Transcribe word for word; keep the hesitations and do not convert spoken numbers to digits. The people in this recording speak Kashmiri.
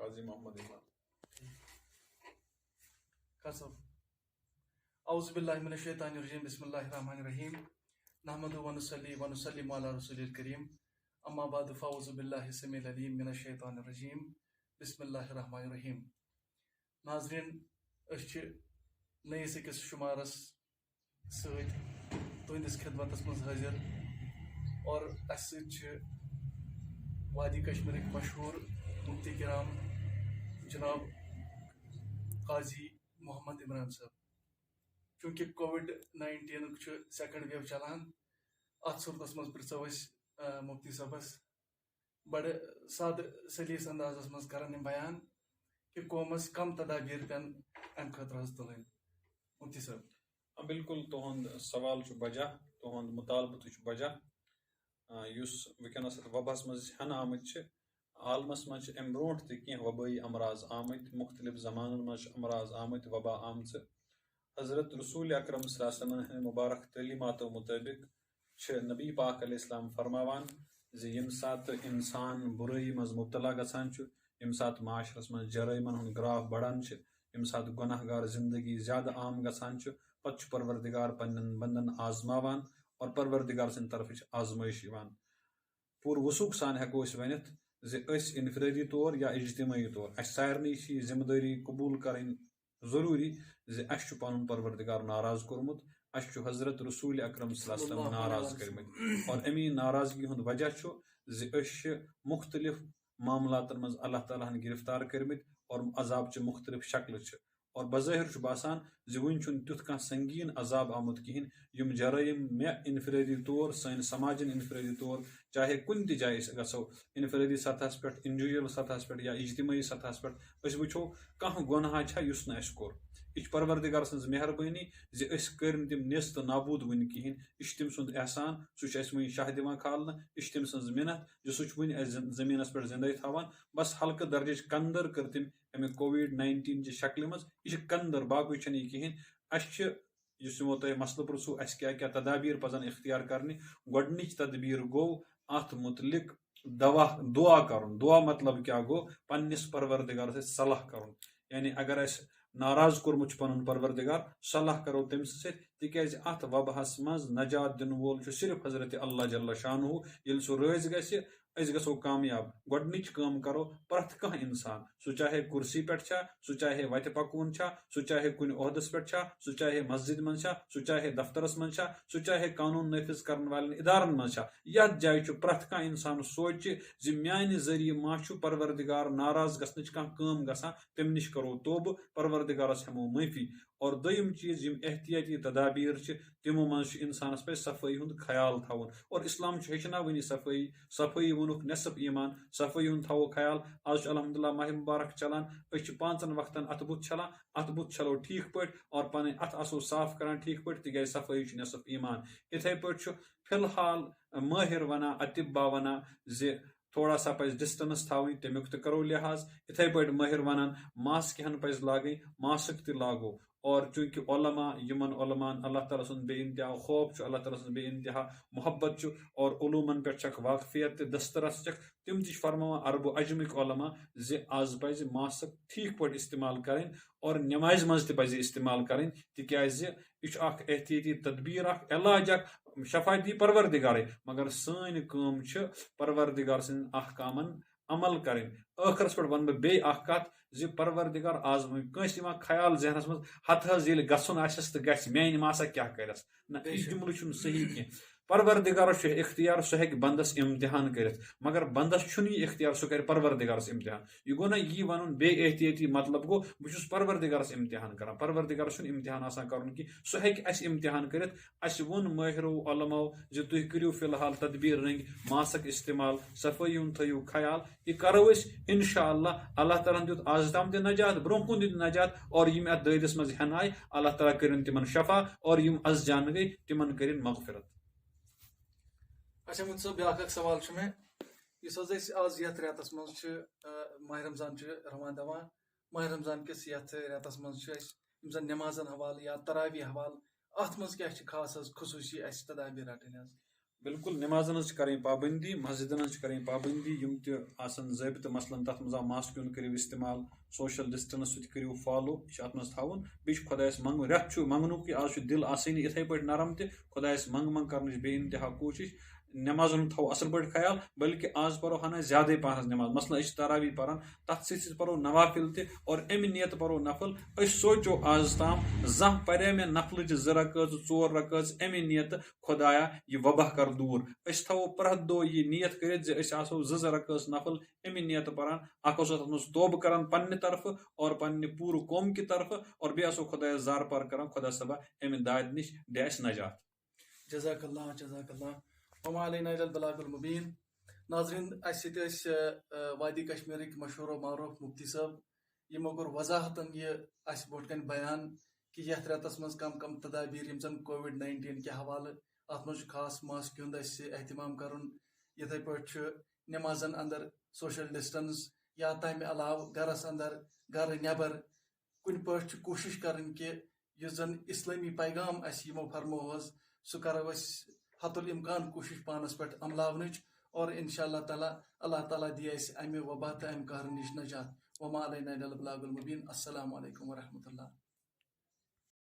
قاضی محمد عمران۔ کر صٲب۔ اعوذ باللہ من الشیطان الرجیم، بسم اللہ الرحمن الرحیم۔ نحمد و نصلی و نسلم علی رسول الکریم۔ اما بعد، فاعوذ باللہ السمیع العلیم من الشیطان الرجیم، بسم اللہ الرحمن الرحیم۔ ناظرین، أسۍ چھِ نٔیِس أکِس شُمارس سۭتۍ تُہنٛدِس خدمتس منٛز حٲضِر، اور اَسہِ سۭتۍ چھِ وادی کشمیرٕکۍ مشہوٗر مفتی کرام جناب قاضی محمد عمران صٲب۔ چوٗنٛکہِ کووِڈ ناینٹیٖنُک چھُ سیکنڈ ویو چلان، اَتھ صوٗرتس منٛز پرٛژھو أسۍ، آ، مفتی صٲبس بڑٕ سادٕ سلیس اندازس منٛز کران یِم بیان کہِ قومس کم تدابیر پٮ۪ن امہِ خٲطرٕ حظ تُلٕنۍ۔ مفتی صٲب۔ آ، بِلکُل، تُہُنٛد سوال چھُ بجا، تُہُنٛد مُطالبہٕ تہِ چھُ بجا۔ آ، یُس وٕنکیٚنَس اَتھ وباہَس منٛز أسۍ ہٮ۪نہٕ آمٕتۍ چھِ، عالمَس منٛز چھِ اَمہِ برونٛٹھ تہِ کینٛہہ وبٲیی امراض آمٕتۍ، مُختٔلِف زمانَن منٛز چھِ امراض آمٕتۍ، وبا آمژٕ۔ حضرت رسول اکرم صلی اللہ علیہ وسلمن ہٕنٛدِ مُبارک تعلیٖماتو مُطٲبِق چھِ نبی پاک علیہ السلام فرماوان زِ ییٚمہِ ساتہٕ اِنسان بُرٲیی منٛز مُبتلا گژھان چھُ، ییٚمہِ ساتہٕ معاشرَس منٛز جرٲیمَن ہُنٛد گراف بڑان چھِ، ییٚمہِ ساتہٕ گۄناہ گار زندگی زیادٕ عام گژھان چھُ، پتہٕ چھُ پروردگار پننٮ۪ن بندن آزماوان اور پروردگار سٕنٛدِ طرفہٕ چھِ آزمٲیش یِوان۔ پوٗرٕ وثوق سان ہٮ۪کو أسۍ ؤنِتھ زِ أسۍ انفرٲدی طور یا اجتمٲعی طور، اَسہِ سارنٕے چھِ یہِ ذمہٕ دٲری قبوٗل کرٕنۍ ضروٗری زِ اَسہِ چھُ پنُن پروردگار ناراض کوٚرمُت، اَسہِ چھُ حضرت رسول اکرم صلی اللہ علیہ وسلم صلی اللہ علیہ ناراض وسلم۔ کٔرمٕتۍ۔ اور اَمی ناراضگی ہُنٛد وجہ چھُ زِ أسۍ چھِ مُختٔلِف معاملاتن منٛز اللہ تعالیٰ ہن گرفتار کٔرمٕتۍ اور عذاب چہِ مُختٔلِف شکلہٕ چھِ۔ اور بظٲہِر چھُ باسان زِ وُنہِ چھُنہٕ تیُتھ کانٛہہ سنگیٖن عذاب آمُت کِہیٖنۍ، یِم جرٲیِم مےٚ انفرٲدی طور، سٲنۍ سماجن انفرٲدی طور، چاہے کُنہِ تہِ جایہِ أسۍ گژھو، انفرٲدی سطحس پٮ۪ٹھ، انڈیویجول سطحس پٮ۪ٹھ یا اجتمٲعی سطحس پٮ۪ٹھ، أسۍ وٕچھو کانٛہہ گۄناہ چھا یُس نہٕ اَسہِ کوٚر۔ یہِ چھِ پروردگار سٕنٛز مہربٲنی زِ أسۍ کٔرۍ نہٕ تِم نیست نابوٗد وُنہِ کِہیٖنۍ۔ یہِ چھُ تٔمۍ سُنٛد احسان، سُہ چھُ اَسہِ وُنہِ شاہ دِوان کھالنہٕ، یہِ چھِ تٔمۍ سٕنٛز مِنت زِ سُہ چھُ وُنہِ اَسہِ زِن-، زٔمیٖنَس پٮ۪ٹھ زِندَے تھاوان۔ بس ہلکہٕ درجٕچ کندٕر کٔر تٔمۍ اَمہِ کووِڈ ناینٹیٖن چہِ شکلہِ منٛز۔ یہِ چھِ کندٕر، باقٕے چھَنہٕ یہِ کِہیٖنۍ۔ اَسہِ چھِ، یُس یِمو تۄہہِ مسلہٕ پرٛژھوٗ، اَسہِ کیٛاہ کیٛاہ تدابیٖر پَزَن اختیار کَرنہِ، گۄڈٕنِچ تدبیٖر گوٚو اَتھ مُتعلِق دوا، دُعا کَرُن۔ دُعا مطلب کیٛاہ گوٚو؟ پننِس پروردگارَس سۭتۍ صلاح کَرُن۔ یعنی اگر اَسہِ ناراض کوٚرمُت چھُ پَنُن پروردگار، صلاح کَرو تٔمۍ سٕنٛدِ سۭتۍ، تِکیٛازِ اَتھ وباہَس منٛز نجات دِنہٕ وول چھُ صرف حضرت اللہ جل شانہ۔ ییٚلہِ سُہ رٲضۍ گژھِ، أسۍ گژھو کامیاب۔ گۄڈٕنِچ کٲم کرو پرٛٮ۪تھ کانٛہہ اِنسان، سُہ چاہے کُرسی پٮ۪ٹھ چھا، سُہ چاہے وتہِ پکوُن چھا، سُہ چاہے کُنہِ عہدس پٮ۪ٹھ چھا، سُہ چاہے مسجد منٛز چھا، سُہ چاہے دفترس منٛز چھا، سُہ چاہے قانون نافذ کرن والٮ۪ن ادارن منٛز چھا، یتھ جایہِ چھُ پرٛٮ۪تھ کانٛہہ اِنسان سونچہِ زِ میانہِ ذٔریعہٕ ما چھُ پروردگار ناراض گژھنٕچ کانٛہہ کٲم گژھان، تمہِ نِش کرو توبہٕ، پروردگارس ہٮ۪مو معٲفی۔ اور دوٚیِم چیٖز، یِم احتیاطی تدابیٖر چھِ، تِمو منٛز چھُ اِنسانَس پَزِ صفٲیی ہُنٛد خیال تھاوُن۔ اور اِسلام چھُ ہیٚچھناوٲنی صفٲیی، صفٲیی ووٚنُکھ نصف ایٖمان، صفٲیی ہُنٛد تھاوو خیال۔ آز چھُ الحمدللہ ماہِ مبارک چلان، أسۍ چھِ پانٛژَن وقتَن اَتھٕ بُتھ چھَلان، اَتھٕ بُتھ چھَلو ٹھیٖک پٲٹھۍ اور پَنٕنۍ اَتھٕ آسو صاف کَران ٹھیٖک پٲٹھۍ، تِکیٛازِ صفٲیی چھُ نصف ایٖمان۔ یِتھَے پٲٹھۍ چھُ فی الحال مٲہِر وَنان، اطبا وَنان زِ تھوڑا سا پَزِ distance تھاوٕنۍ، تَمیُک تہِ کَرو لحاظ۔ یِتھَے پٲٹھۍ مٲہِر وَنان، ماسکہِ ہَن پَزِ لاگٕنۍ، ماسک تہِ لاگو۔ اور چوٗنٛکہِ علماء، یِمَن علماءَن اللہ تعالیٰ سُنٛد بے انتہا خوف چھُ، اللہ تعالیٰ سُنٛد بے انتہا محبت چھُ، اور علومَن پٮ۪ٹھ چھَکھ واقفیت تہِ، دسترس چھَکھ، تِم تہِ چھِ فرماوان عرب و عجمٕکۍ علماء زِ آز پَزِ ماسک ٹھیٖک پٲٹھۍ استعمال کَرٕنۍ اور نمازِ منٛز تہِ پَزِ استعمال کَرٕنۍ، تِکیٛازِ یہِ چھُ اَکھ احتیاطی تدبیٖر، اَکھ علاج، اَکھ شفا دی پروردگارے، مگر سٲنۍ کٲم چھِ پروردگار سٕنٛدٮ۪ن احکامن عمل کرٕنۍ۔ ٲخرس پٮ۪ٹھ ونہٕ بہٕ بیٚیہِ اکھ کتھ زِ پروردگار آز وۄنۍ کٲنٛسہِ یِوان خیال ذہنس منٛز، ہتہٕ حظ ییٚلہِ گژھُن آسٮ۪س تہٕ گژھِ، میانہِ ما آسا کیٛاہ کرٮ۪س؟ نہ، بے یہِ شک۔ جملہٕ چھُنہٕ صحیح کینٛہہ۔ پروردگارس چھُ اختیار، سُہ ہیٚکہِ بندس امتحان کٔرِتھ، مگر بندس چھُنہٕ یہِ اختیار سُہ کرِ پروردگارس امتحان۔ یہِ گوٚو نہ یی ونُن بے احتیاطی، مطلب گوٚو بہٕ چھُس پروردگارس امتحان کران۔ پروردگارس چھُنہٕ امتحان آسان کرُن کینٛہہ، سُہ ہیٚکہِ اسہِ امتحان کٔرِتھ۔ اسہِ ووٚن مٲہرو علماو زِ تُہۍ کٔرِو فی الحال تدبیٖر رٔنگۍ ماسک استعمال، صفٲیی ہُنٛد تھٲیِو خیال۔ یہِ کرو أسۍ انشاءاللہ، اللہ تعالیٰ ہن دیُت آز تام تہِ نجات، برونٛہہ کُن تہِ دیُت نجات، اور یِم اتھ دٲدِس منٛز ہٮ۪نہٕ آیہِ، اللہ تعالیٰ کٔرِن تِمن شفا، اور یِم از جان گٔے تِمن کٔرِن مغفرت۔ اچھا، مُفتی صٲب، بیٛاکھ اکھ سوال چھُ مےٚ، یُس حظ أسۍ آز یتھ رٮ۪تس منٛز چھِ، آ، ماہِ رمضان چھُ رواں دواں، ماہِ رمضان کِس یتھ رٮ۪تس منٛز چھِ أسۍ یِم زن نٮ۪مازن حوالہٕ یا تراویح حوالہٕ، اتھ منٛز کیٛاہ چھِ خاص حظ خصوٗصی اسہِ تدابیٖر رٹٕنۍ حظ؟ بِلکُل، نمازن ہٕنٛز چھِ کرٕنۍ پابندی، مسجدن ہٕنٛز چھِ کرٕنۍ پابندی، یِم تہِ آسن ضٲبطہٕ، مثلاً تتھ منٛز آو ماسک ہُنٛد کٔرِو استعمال، سوشل ڈسٹنس سُہ تہِ کٔرِو فالو، یہِ چھُ اتھ منٛز تھاوُن۔ بیٚیہِ چھُ خۄدایس منٛگُن، رٮ۪تھ چھُ منٛگنُکُے، آز چھُ دِل آسٲنی یِتھے پٲٹھۍ نرم تہِ، خۄدایس منٛگ منٛگ کرنٕچ بے انتہا کوٗشش۔ نمازن ہُنٛد تھاوو اصل پٲٹھۍ خیال، بلکہِ آز پرو ہنا زیادے پہنس نماز، مثلاً أسۍ چھِ تراویح پران، تتھ سۭتۍ سۭتۍ پرو نوافل تہِ اور امہِ نیتہٕ پرو نفل۔ أسۍ سوچو آز تام زانٛہہ پرے مےٚ نفلٕچ زٕ رکٲژ، ژور رکٲژ امہِ نیتہٕ، خۄدایا، یہِ وبا کر دوٗر۔ أسۍ تھاوو پرٛٮ۪تھ دۄہ یہِ نیت کٔرِتھ زِ أسۍ آسو زٕ زٕ رکٲژ نفل اَمہِ نیتہٕ پران۔ اکھ اوس اتھ منٛز توبہٕ کران پننہِ طرفہٕ اور پننہِ پوٗرٕ قوم کہِ طرفہٕ، اور بیٚیہِ آسو خۄدایس زارٕ پار کران، خۄدا صٲبا، اَمہِ دادِ نِش دِ اَسہِ نجات۔ جزاک اللہ، جزاک اللہ۔ وما علینا الا البلاغ المبین۔ ناظرین، اسہِ سۭتۍ ٲسۍ، آ، وادی کشمیرٕکۍ مشہوٗر و معروٗف مفتی صٲب۔ یِمو کوٚر وضاحتن یہِ اسہِ برونٛٹھ کنہِ بیان کہِ یتھ رٮ۪تس منٛز کم کم تدابیر، یِم زن کووِڈ ناینٹیٖن کہِ حوالہٕ، اتھ منٛز چھُ خاص ماسکہِ ہُنٛد اسہِ اہتمام کرُن، یِتھے پٲٹھۍ چھُ نمازن اندر سوشل ڈسٹنس، یا تمہِ علاوٕ گرس اندر، گرٕ نٮ۪بر کُنہِ پٲٹھۍ چھِ کوٗشِش کرٕنۍ کہِ یُس زن اسلٲمی پیغام اسہِ یِمو فرموو حظ، سُہ کرو أسۍ حت الامکان کوٗشِش پانس پٮ۪ٹھ عملاونٕچ، اور انشاء اللہ تعالیٰ، اللہ تعالیٰ دِیہِ اسہِ امہِ وبا تہٕ امہِ قہرٕ نِش نجات۔ وما علینا الا البلاغ المبین۔ السلام علیکم ورحمۃ اللہ۔